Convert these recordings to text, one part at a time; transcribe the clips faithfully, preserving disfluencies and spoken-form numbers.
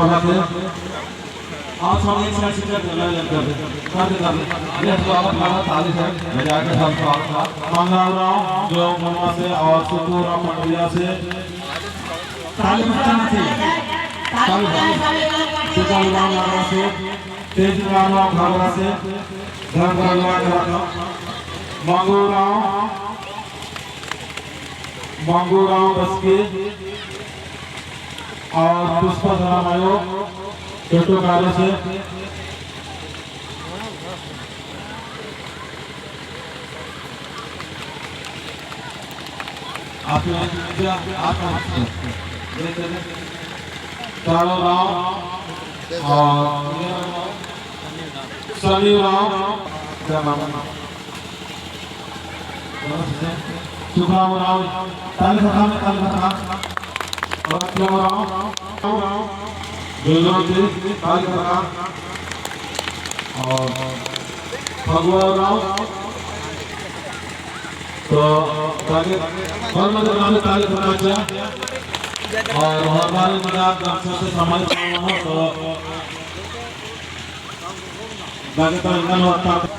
आप सब एक साथ से कर, कर, कर, कर, कर, कर, कर, ये तो आप हमारा ताली से बजा के सब स्वागत है। मंगल राव, जो मनवा से और सुखू राव पंडरिया से। ताली बजाना चाहिए। ताली बजाना चाहिए। सुखू राव नागरा से, तेज राव घाघरा से, घर भरवा के रखा। मंगू राव, मंगू राव बस्के और पुष्पा धरम आयो, टोटो कारो से। आप, आप, कालो राव और सनी राव। सुखराम राव, ताली खटका में, ताली खटका। और राम राव, बेलराम जी, ताली खटका। और फगुआ राव, तो ताली, और मतलब नाम ताली खटका। और हमारे मजाक दर्शक से सम्मानित करना हो, तो ताली, ताली, ताली खटका।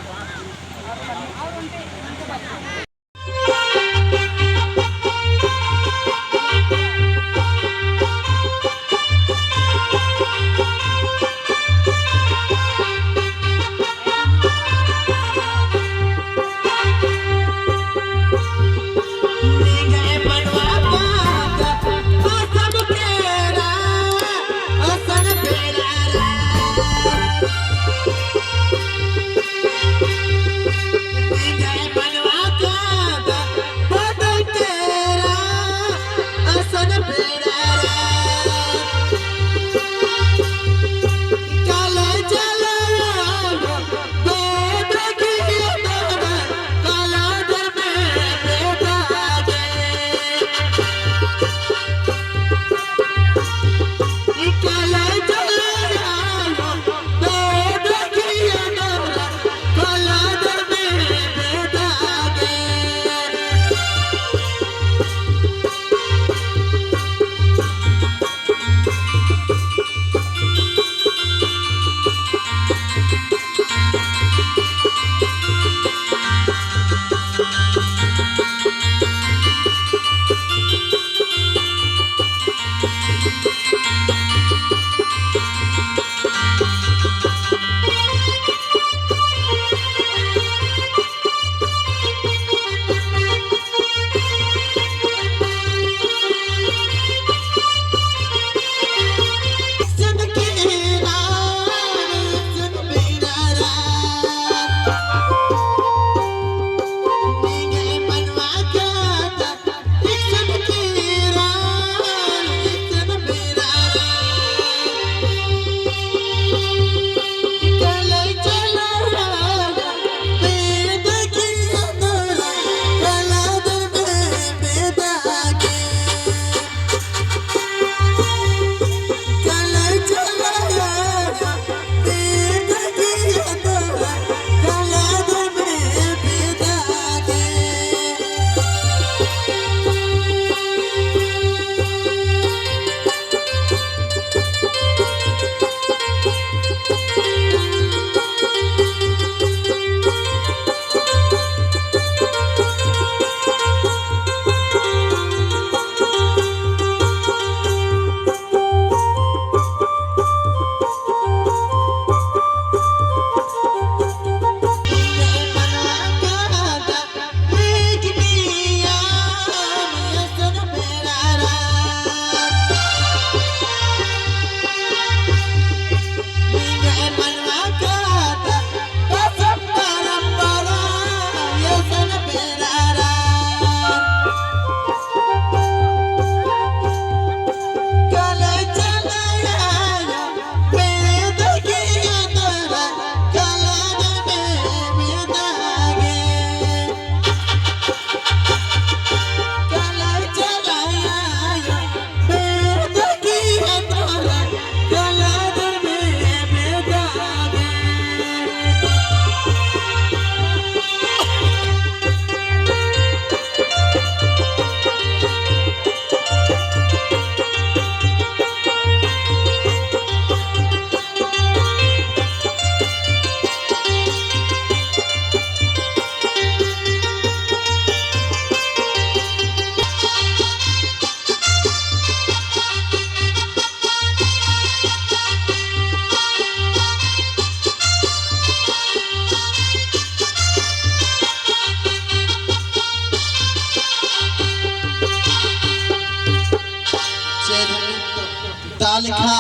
ता लेखा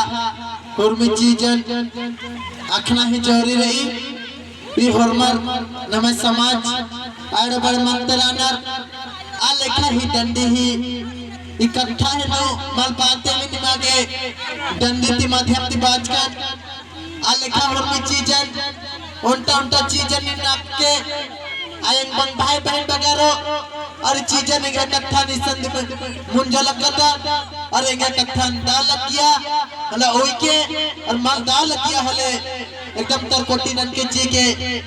हुरमी चीजन अखना ही जरूरी रई। ई होरमर नम्है समाज आड़ बड़ मंतरानर आ लेखा ही डंडी ही इकट्ठा ही नू मल पाते में निमा गे डंडी ती माध्यम ती बाचकन आ लेखा हुरमी चीजन ओन्टा ओन्टा चीजन नी नक्के आयंग बंग भाई बहिन बगरो और चीजन एंग्है कत्थन इसन मुंजो लग्गता और एंग्है कत्थन दा लग्गिया हले ओइके और मल दा लग्गिया हले एकदम तरकोटी ननके चीके